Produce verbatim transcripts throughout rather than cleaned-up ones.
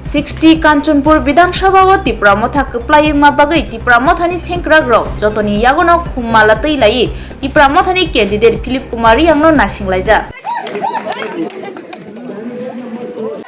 Sixty Kanchanpur Bidhan Sabha o Tipra Motha kwplai wngma bagwi Tipra Mothani sengkrakrok jotoni yagono khum mala twi laiwi Tipra Mothani candidate Philip Kumar Riyangno nasing laijak.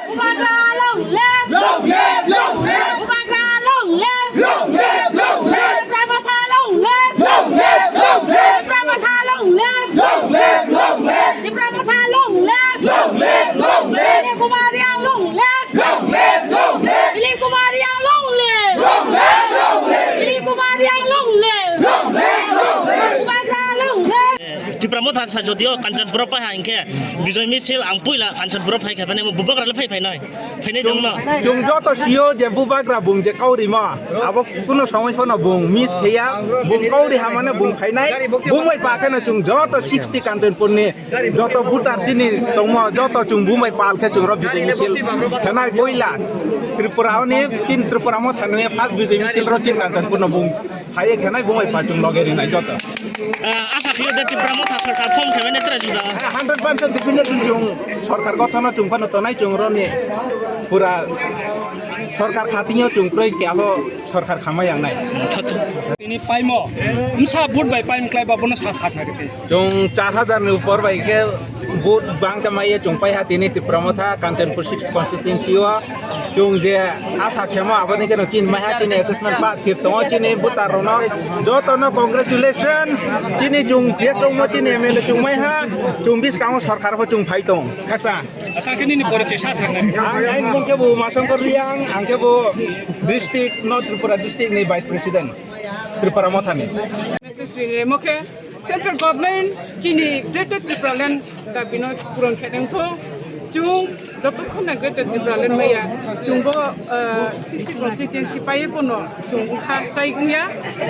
Bubagra long live! Long live, long live! Bubagra long live! Long live, long live! Tipra Motha long live! Long live, long live! Tipra Motha long live! Long live, long live! Tipra Motha long live! Long live, long live! Philip Kumar Riyang long live! Long live, long live! Philip Kumar Riyang long live! Long live, long live! Philip Kumar Riyang long live! Long live, long live! Bubagra long live! Tipra Motha sa jodio Kanchanpur o phai hwnkhe Bijoy Misil ang puila Kanchanpur o phai kha, mane Bubagra le phai phai nai. Phainai dong no. Chwng joto sio je Bubagra bung je kaurima, abo kuno somoi phano bung miss kheya, bung kauri hamano bung phainai, bung bai pa kheno chwng joto sixty Kanchanpur ni joto voter chini tongmo, joto chwng bung bai pal khe chwng ro Bijoy Misil khenai puila Tripura oni chin Tripura Motha nungya first Bijoy Misil ro chin Kanchanpur no bung phaiye khenai bung bai pa chwng loge rinai joto. Ah, asa khio de Tipra Motha sarkar form khe mane tra juda. Hundred percent definitely chwng sorkar gothono chwng phano tonai chwng roni pura sorkar khatingyo chwng kroi khe abo sorkar khamai yangnai. Tini paimo, msa vote bai paim klai ba bono sa sakna rite. Chwng char hajar ni upor bai khe vote bang khe maiye chwng pai ha tini Tipra Motha Kanchanpur six constituency o. Chwng je asa khemo aboni kheno chini maiha chini assessment pa thir tongo chini voter rokno jotono congratulation chini chwng je chwngmo chini M L A chwng maiha chwng biskango sorkar bo chwng phai tong khaksa. Acha khe nini porichoi sa saknai. Ang ain bung khe bo Umasongkor Riang ang khe bo district North Tripura district ni vice president Tripura Mothani. Message ringremo khe central government chini Greater Tripura Land dabi no puron khe nang tho. Chwng joto khona Greater Tripura Land maya chwng bo, ah, sixty constituency paye pono chwng kha sai gungya.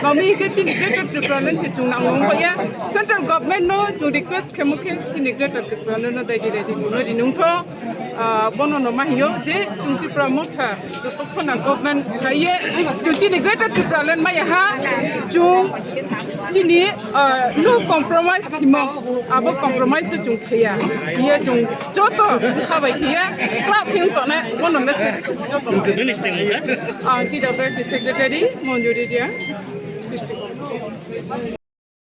Mami khe chini Greater Tripura Land se chwng nang wng ya. Central government no chwng request khe mo khe chini Greater Tripura Land no dai di dai di no ri nung tho. Ah, bono no ma hiyo je chwng Tipra Motha joto khona government khaiye chwng chini Greater Tripura Land maya ha chwng chini, ah, no compromise himo abo compromise to chwng khaiya hiye chwng joto kha bai khiya club hin tone bono message joto. Nini sting motha? Ah, T W F T secretary Monjuri dia.